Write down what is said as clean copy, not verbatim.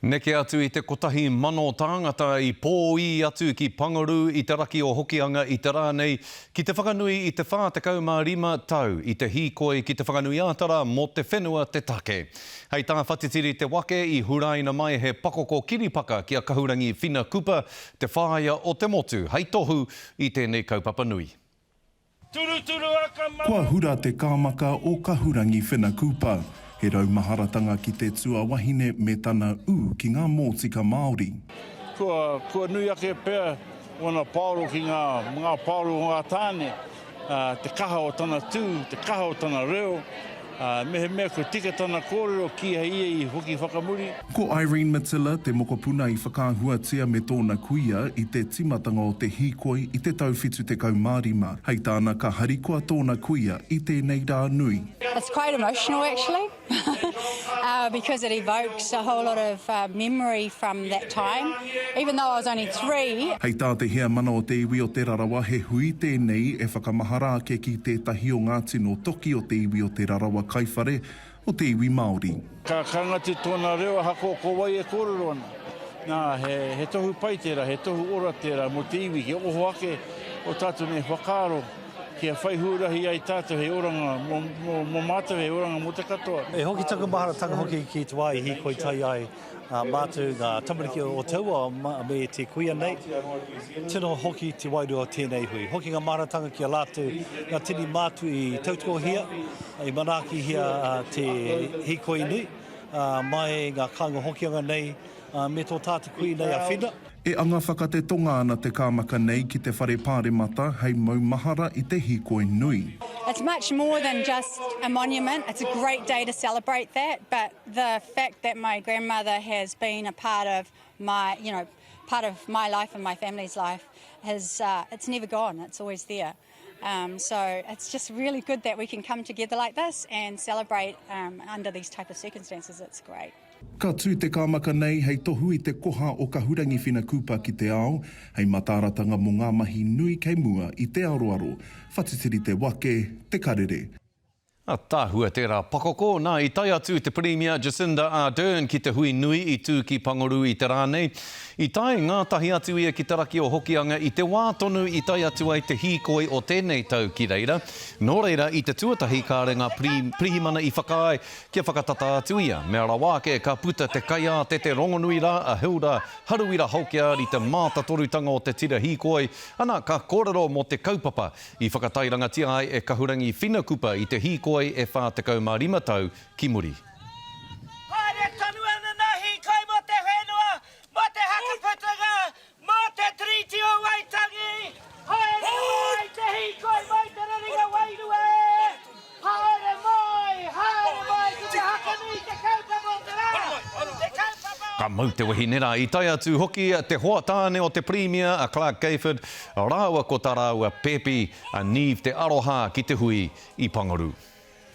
Neke atu i te 1,000 tāngata i pōī atu ki Pangarū i te raki o Hokianga i te rā nei ki te whakanui i te 45 tau i te hīkoi ki Te Whanganui-ā-Tara mō te whenua te take. Hei tā Whatitiri Te Wake i huraina mai he pakoko kiripaka ki a Kahurangi Whina Kupa, te whāia o te motu, hei tohu i tēnei kaupapa nui. Kua hura te kāmaka o Kahurangi Whina Cooper, he raumaharatanga ki te tuawahine me tana ū ki ngā mōtika Māori. Kua, kua nui ake pea wana paoro ki ngā, ngā paoro o ngā tāne, ā, te kaha o tana tū, te kaha o tana reo, ā, mehemea kua tika tana kōrero, kīhai ia i hoki whakamuri. Ko Irene Matilla te mokopuna i whakaahuatia me tōna kuia i te tīmatanga o te hīkoi i te tau 75. Hei tāna ka harikoa tōna kuia i tēnei rā nui. It's quite emotional actually because it evokes a whole lot of memory from that time even though I was only three. Hei tā te heamana o te iwi o Te Rarawa he hui tēnei e whakamahara ake ki tētahi o ngā tino toki o te iwi o Te Rarawa kaiwhare o te iwi Māori. Ka karanga atu tōna reo ahakoa ko wai e kōrero ana. Nā, he, he tohu pai tērā, he tohu ora tērā mō te iwi kia oho ake o tātou nei whakaaro, kia whai huarahi ai tātou hei oranga mō, mō, mō mātou, hei oranga mō te katoa. E hoki taku maharatanga hoki ki te wā i hīkoi tai ai mātou ngā tamariki o taua me te kuia nei, tino hoki te wairua o tēnei hui. Hoki ngā maharatanga ki a rātou, ngā tini mātu i tautokohia, i manaakihia te hīkoi nui, mai ngā kāinga Hokianga nei me tō tātou kui nei a Whina. E anga whakatetonga ana te kāmaka nei ki te Whare Pāremata hei maumahara i te hīkoi nui. It's much more than just a monument, it's a great day to celebrate that, but the fact that my grandmother has been a part of my, you know, part of my life and my family's life has, uh, it's never gone, it's always there. Um, so it's just really good that we can come together like this and celebrate um, under these type of circumstances. It's great. Ka tū te kāmaka nei hei tohu i te koha o Kahurangi Whina Cooper ki te ao, hei mataaratanga mō ngā mahi nui kei mua i te aroaro. Whatitiri te wake, te karere. Ataahua tērā pakoko. Nā, i tae atu te Pirimia Jacinda Ardern ki te hui nui i tū ki Pangorū i te rā nei. I tae ngātahi atu ia ki te raki o Hokianga i te wā tonu i tae atu ai te hīkoi o tēnei tau ki reira. Nō reira, i te tuatahi kāre ngā pirihimana i whakaae kia whakatata atu ia. Mea rawa ake ka puta te kaiātete rongonui rā a Hilda Haruira Halkyard i te mātatorutanga o te tira hīkoi, ana, ka kōrero mō te kaupapa I whakatairangatia ai e Kahurangi Whina Kupa i te hīkoi e 45 tau ki muri. Haere tonu ana ngā hīkoi mō te whenua, mō te hakaputanga, mō te Tiriti o Waitangi! Haere mai te hīkoi mai te rerenga wairua e! Haere mai, haere mai ki te hakanui te kaupapa o te rā, te kaupapa Ka mau te wehi nera. I tae atu hoki te hoa tāne o te Pirimia, a Clark Gayford, rāua ko tā rāua pēpi, a Niamh Te Aroha ki te hui i Pangarū.